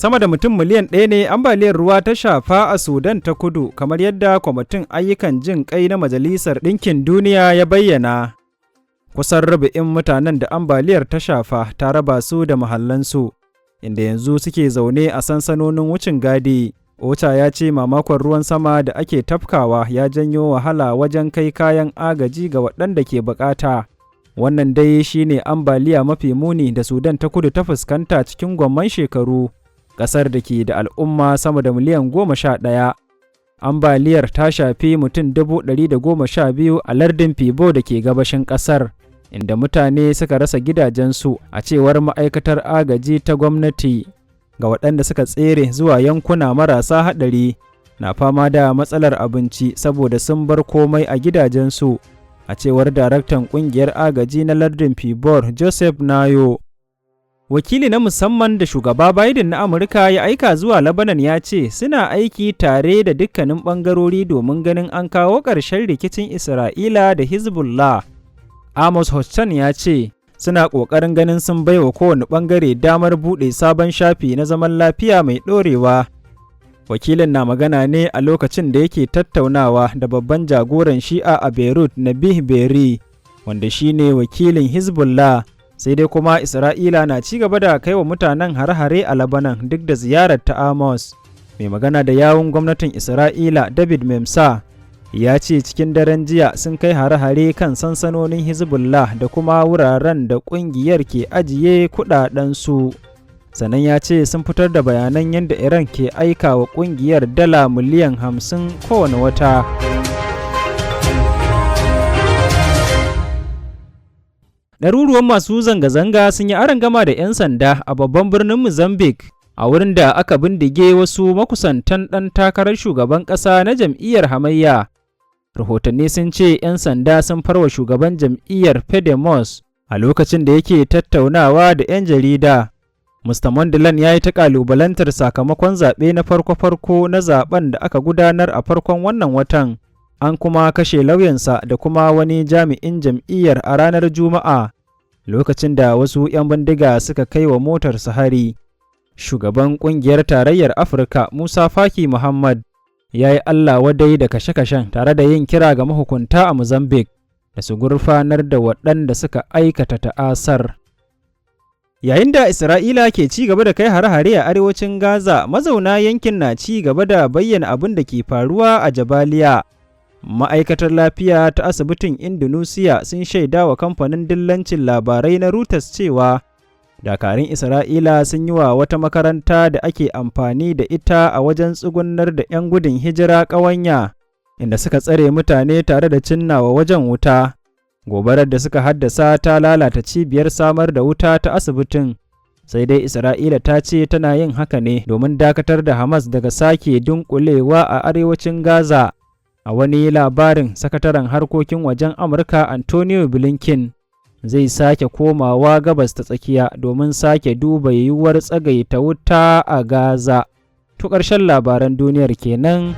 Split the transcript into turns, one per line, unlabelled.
Sama da mutum miliyan 1 ne ambaliyar ruwa ta shafa a Sudan ta Kudu, kamar yadda Kwamitin Ayyukan Jin Ƙai na Majalisar Ɗinkin Duniya ya bayyana. Kusan rubu'in mutanen da ambaliyar ta shafa ta raba su da mahallansu, inda yanzu suke zaune a sansanonin wucin gadi. OCHA ya ce mamakon ruwan sama da ake tafkawa ya janyo wahala wajen kai kayan agaji ga waɗanda ke bukata. Wannan dai shine ambaliya mafi muni da Sudan ta Kudu ta fuskanta cikin gwamman shekaru. Ƙasar da ke da al'umma sama da miliyan 11. Ambaliyar ta shafi mutum 112,000 a lardin Pibor da ke gabashin ƙasar, inda mutane suka rasa gidajensu, a cewar ma'aikatar agaji ta gwamnati. Ga waɗanda suka tsere zuwa yankuna marasa haɗari na fama da matsalar abinci saboda sun bar komai a gidajensu, a cewar daraktan ƙungiyar agaji na lardin Pibor, Joseph Nayo. Wakili na musamman da Shugaba Biden na Amurka ya aika zuwa Lebanon ya ce suna aiki tare da dukkanin ɓangarori domin ganin an kawo ƙarshen rikicin Isra'ila da Hezbollah. Amos Hochstein ya ce suna ƙoƙarin ganin sun baiwa kowane ɓangare damar buɗe sabon shafi na zaman lafiya mai ɗorewa. Wakilin na magana ne a lokacin da yake tattaunawa da babban jagoran Shi'a a Beirut, Nabih Berri, wanda shine wakilin Hezbollah. Sai dai kuma Isra'ila na ci gaba da kai wa mutanen hare-hare a Lebanon duk da ziyarar ta Amos. Mai magana da yawun gwamnatin Isra'ila, David Mencer, ya ce cikin daren jiya sun kai hare-hare kan sansanonin Hezbollah da kuma wuraren da kungiyar ke ajiye kudadensu. Sannan ya ce sun fitar da bayanan yadda Iran ke aika wa kungiyar dala miliyan 50 kowane wata. Ɗaruruwan masu zanga-zanga sun yi arangama da 'yan sanda a babban birnin Mozambique, a wurin da aka bindige wasu makusantan ɗan takarar shugaban ƙasa na jam'iyyar hamayya. Rahotanni sun ce 'yan sanda sun farwa shugaban jam'iyyar Podemos a lokacin da yake tattaunawa da 'yan jarida. Mr. Mondlane ya yi ta ƙalubalantar sakamakon zaɓe na farko-farko na zaben da aka gudanar a farkon wannan watan. An kuma kashe lauyansa da kuma wani jami'in jam'iyyar a ranar Juma'a, lokacin da wasu 'yan bindiga suka kai wa motarsa hari. Shugaban Ƙungiyar Tarayyar Afirka, Musa Faki Muhammad, ya yi Allah wadai da kashe-kashen tare da yin kira ga mahukunta a Mozambique da su gurfanar da waɗanda suka aikata ta'asar. Yayin da Isra'ila ke ci gaba da kai hare-hare a arewacin Gaza, mazauna yankin na ci gaba da bayyana abin da ke faruwa a Jabaliya. Ma'aikatar lafiya ta asibitin Indonesia sun shaida wa kamfanin dillancin labarai na Reuters cewa dakarun Isra'ila sun yi wa wata makaranta da ake amfani da ita a wajen tsugunar da 'yan gudun hijira ƙawanya, inda suka tsare mutane tare da cinnawa wajen wuta. Gobarar da suka haddasa ta lalata cibiyar samar da wuta ta asibitin. Sai dai Isra'ila ta ce tana yin haka ne domin dakatar da Hamas daga sake dunkulewa a arewacin Gaza. A wani labarin, sakataren harkokin wajen Amurka Antonio Blinken zai sake komawa Gabas ta Tsakiya domin sake duba yiwuwar tsagaita wuta a Gaza. To, ƙarshen labaran duniyar kenan.